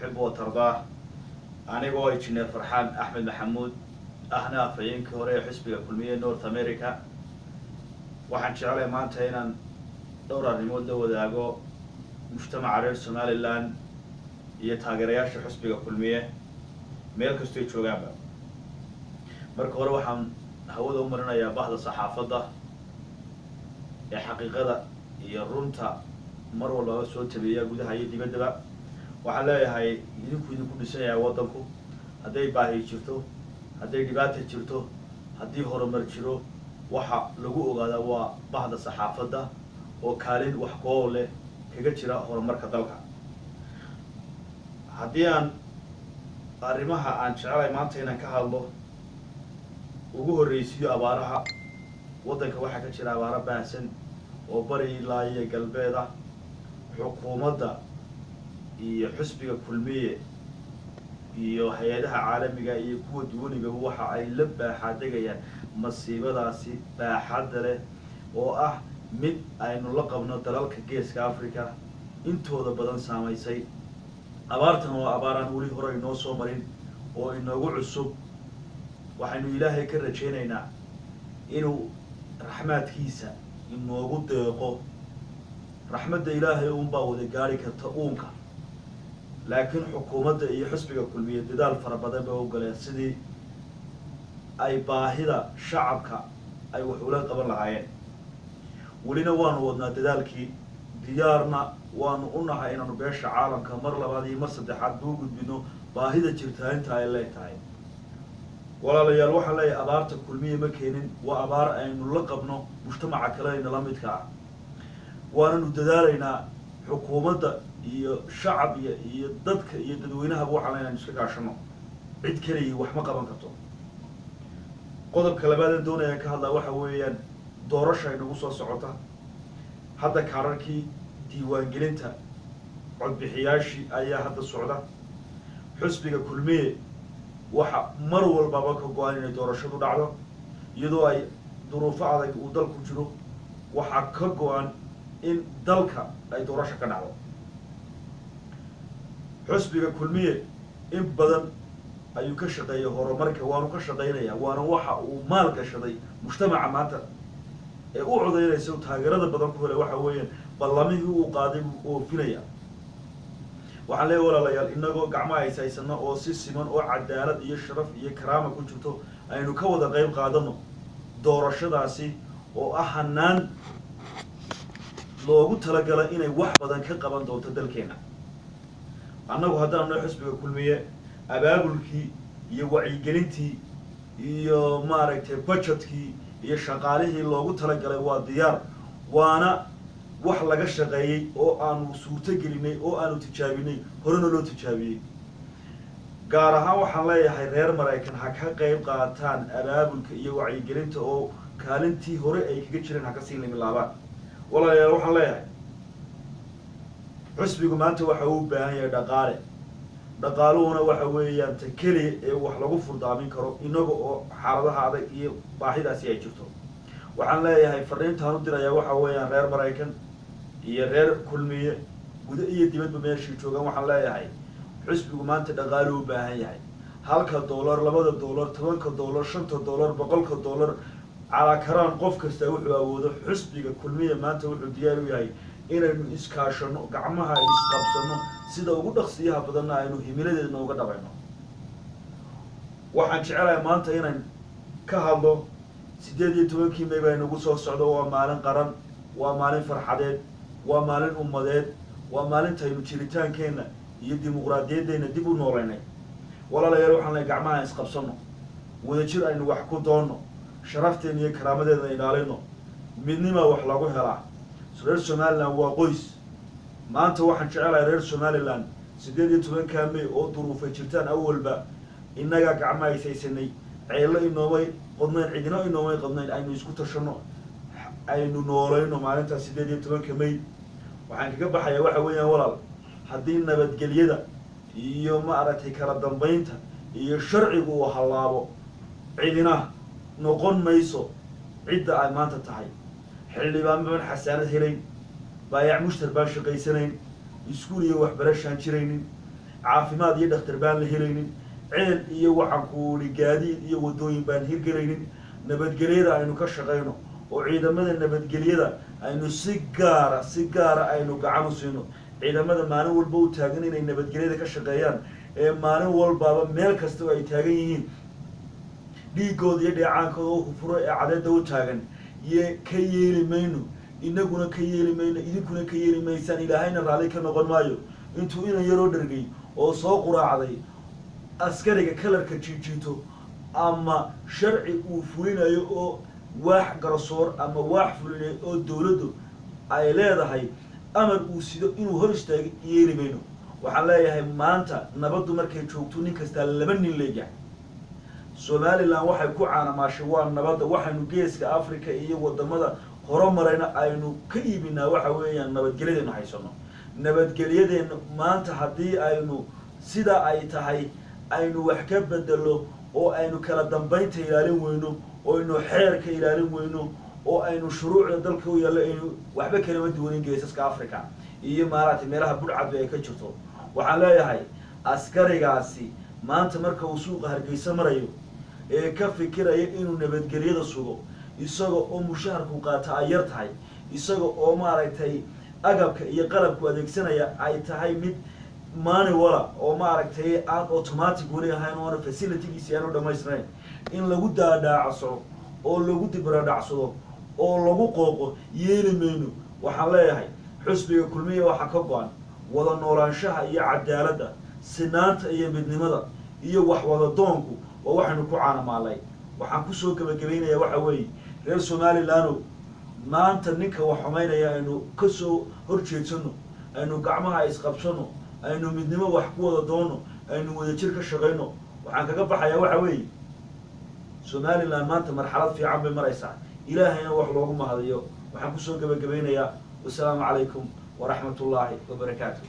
Tuxibu wa tardaah. Anigoo Injineer Farxaan Axmed Maxamuud ahna afhayeenkii hore ee xisbiga Kulmiye North America, waxaan jeclay maanta inaan dhowr arrimood la wadaago mujtamaca reer Somaliland iyo taageerayaasha xisbiga Kulmiye meel kastoy joogaanba. Marka hore waxaan hawada u marinayaa bahda saxaafadda ee xaqiiqada iyo runta mar walbaba soo tabeeya gudaha iyo dibaddaba. Waxaan leeyahay, idinku dhisan yahay waddanku. Hadday baahi jirto, hadday dhibaata jirto, haddii horumar jiro, waxa lagu ogaadaa waa bahda saxaafadda oo kaalin wax koow leh kaga jira horumarka dalka. Haddii aan arrimaha aan jecelahay maanta inaan ka hadlo ugu horreysiiyo abaaraha waddanka, waxaa ka jira abaaro baahsan oo bari ilaa iyo galbeed ah. Xukuumadda iyo xisbiga Kulmiye iyo hay-adaha caalamiga iyo kuwa duwanigaba waxa ay la baaxaadegayaan masiibadaasi baaxadda leh oo ah mid aynu la qabno dalalka Geeska Africa intooda badan saamaysay. Abaartan waa abaar aan weli hore inoo soo marin oo inoogu cusub. Waxaynu Ilaahay ka rajaynaynaa inuu raxmaadkiisa inoogu deeqo. Raxmadda Ilaahay uunbaa wada gaari karta uunka, laakiin xukuumadda iyo xisbiga Kulmiye dadaal fara badan bay u galeen sidii ay baahida shacabka ay wax ula qaban lahaayeen. Welina waanu wadnaa dadaalkii, diyaarna waanu u nahay inaanu beesha caalamka mar labaad iyo mar saddexaad buu gudbino baahida jirtaa inta ay leeg tahay. Walaalayaal, waxaan leeyahay, abaarta Kulmiye ma keenin, waa abaar aynu la qabno mujtamaca kale ayna la midka ah, waananu dadaalaynaa. Xukuumadda iyo shacab iyo dadka iyo dadweynahaba waxaan leenahay iska kaashano, cid keligii wax ma qaban karto. Qodobka labaadan doonayaan ka hadlaa waxa weeyaan doorasha ay nagu soo socota. Hadda kaararkii diiwaangelinta codbixiyaashii ayaa hadda socda. Xusbiga Kulmiye waxa mar walbaba ka go-an inay doorashadu dhacdo, iyadoo ay duruufo adag uu dalku jiro. Waxaa ka go-an in dalka ay doorasho ka dhacdo. Xusbiga Kulmiye in badan ayuu ka shaqeeyay horumarka, waanu ka shaqaynayaa, waana waxa uu maal gashaday mujtamaca maanta ee u codaynaysa u taageerada badan ku helay. Waxa weeyaan ballamihii uu qaaday buu oofinaya. Waxaan leeyahy, walaalayaal, inagoo gacmaha hayshaysano oo si siman oo cadaalad iyo sharaf iyo karaama ku jirto aynu ka wada qayb qaadano doorashadaasi oo ah hanaan loogu talagala inay wax badan ka qaban doonto dalkeena. Annagu haddaanu nahay xisbiga Kulmiye, abaabulkii iyo wacyigelintii iyo maaragtay budgetkii iyo shaqaalihii loogu talagalay waa diyaar, waana wax laga shaqeeyey oo aanu suurto gelinay oo aanu tijaabinay, horena loo tijaabiyey. Gaar ahaan waxaan leeyahay, reer Maraykan ha ka qayb qaataan abaabulka iyo wacyigelinta oo kaalintii hore ay kaga jireen ha kasii limilaabaan. Walaalayaal, waxaan leeyahay, xusbigu maanta waxa uu u baahan yahay dhaqaale. Dhaqaaluhuna waxa weeyaan ta keliya ee wax lagu furdaamin karo inaga oo xaaladaha adag iyo baahidaasi ay jirto. Waxaan leeyahay, fariintaan u dirayaa waxa weeyaan reer Maraykan iyo reer Kulmiye gudo iyo dibadba meeshay joogaan, waxaan leeyahay, xusbigu maanta dhaqaalu u baahan yahay. Halka dollar, 2da dollar, 10ka dollar, 5ta dollar, 100ka dollar, calaa karaan qof kasta wuxuu awoodo. Xusbiga Kulmiye maanta wuxuu diyaar u yahay inaynu iskaashano, gacmaha isqabsano, sida ugu dhaqsiyaha badanna aynu himiladeedna uga dhabayno. Waxaan jecelahay maanta inaan ka hadlo 18-kii May baa inagu soo socdo. Waa maalin qaran, waa maalin farxadeed, waa maalin ummadeed, waa maalintaynu jiritaankeenna iyo dimuqraadiyaddeenna dib u noolaynay. Walaalayaal, waxaan lehay, gacmaha isqabsano, wadajir aynu wax ku doonno, sharafteena iyo karaamadeedna ilaalino. Midnima wax lagu helaa. Reer Somaliland waa qoys. Maanta waxaan jecelahay reer Somaliland 18-ka May oo duruufay jirtaan awalba innagaa gacmaha ishaysanay, ceello inoomay qodnayn, cidino inoomay qodnayn. Aynu isku tashano, aynu noolayno maalintaa 18-ka May. Waxaan kaga baxayaa waxa weeyaan, walaal, haddii nabadgelyada iyo maaragtay kala dambaynta iyo sharcigu uu hallaabo, cidina noqon mayso cidda ay maanta tahay. Xildhibaan baan xasaanad helayn, baayac mushtar baan shaqaysanayn, iskuul iyo waxbarashaan jiraynin. Caafimaad iyo dhakhtar baan la helaynin, ceel iyo waxaan ku ihi gaadiid iyo waddooyin baan hirgelaynin. Nabadgelyada aynu ka shaqayno oo ciidamada nabadgelyada aynu si gaara, si gaara aynu gacan u siino. Ciidamada maalin walba u taagan inay nabadgelyada ka shaqeeyaan, ee maalin walbaaba meel kasta oo ay taagan yihiin dhiigooda iyo dheecaankooda u hufuro ee cadeeda u taagan, ye ka yeeli mayno, inaguna ka yeeli mayno, idinkuna ka yeeli maysaan, Ilaahayna raalli ka noqon maayo intuu inan yaroo dhargay oo soo quraacday askariga kalarka jiijiito ama sharci uu fulinayo oo waax garsoor ama waax fulinayo oo dawladdu ay leedahay amar uu sido inuu hor istaago, yeeli mayno. Waxaan leeyahay, maanta nabaddu markay joogto nin kastaa laba nin leeyahay. Somalilan waxay ku caanamaashay waa nabadda. Waxaynu Geeska Africa iyo wadamada horumarayna aynu ka iibinaa waxa weeyaan nabadgelyadeenu haysano. Nabadgelyadeenu maanta haddii aynu sida ay tahay aynu wax ka bedelo oo aynu kala dambaynta ilaalin weyno, oo aynu xeerka ilaalin weyno, oo aynu shuruucda dalka u yaalla aynu waxba kalama duwanin geesaska Africa iyo maaragtay meelaha budhcadba ay ka jirto. Waxaan leeyahay, askarigaasi maanta marka uu suuqa Hargeysa marayo ee ka fikiraya inuu nabadgelyada sugo, isaga oo mushaharku qaata ay yar tahay, isaga oo maaragtay agabka iyo qalabku adeegsanaya ay tahay mid manual oo maaragtay aan automatic weli ahayn, oona facilitygiisi aan u dhamaysnayn, in lagu daadhaacsado oo lagu dibradhacsado oo lagu qooqo yeeli mayno. Waxaan leeyahay, xusbiga Kulmiya waxaa ka go-an wada noolaanshaha iyo cadaaladda, sinaanta iyo midnimada iyo wax wada doonku waa waxaynu ku caanamaalay. Waxaan kusoo gebagabaynayaa waxa weeye, reer Somaliland, maanta ninka wax xumaynaya aynu kasoo horjeedsano, aynu gacmaha isqabsano, aynu midnimo wax ku wada doono, aynu wadajir ka shaqayno. Waxaan kaga baxayaa waxa weeye, Somaliland maanta marxalad fiican bay maraysaa, Ilaahayna wax loogu mahadiyo. Waxaan kusoo gebagabaynayaa, wasalaamu calaykum waraxmat ullaahi wabarakaatu.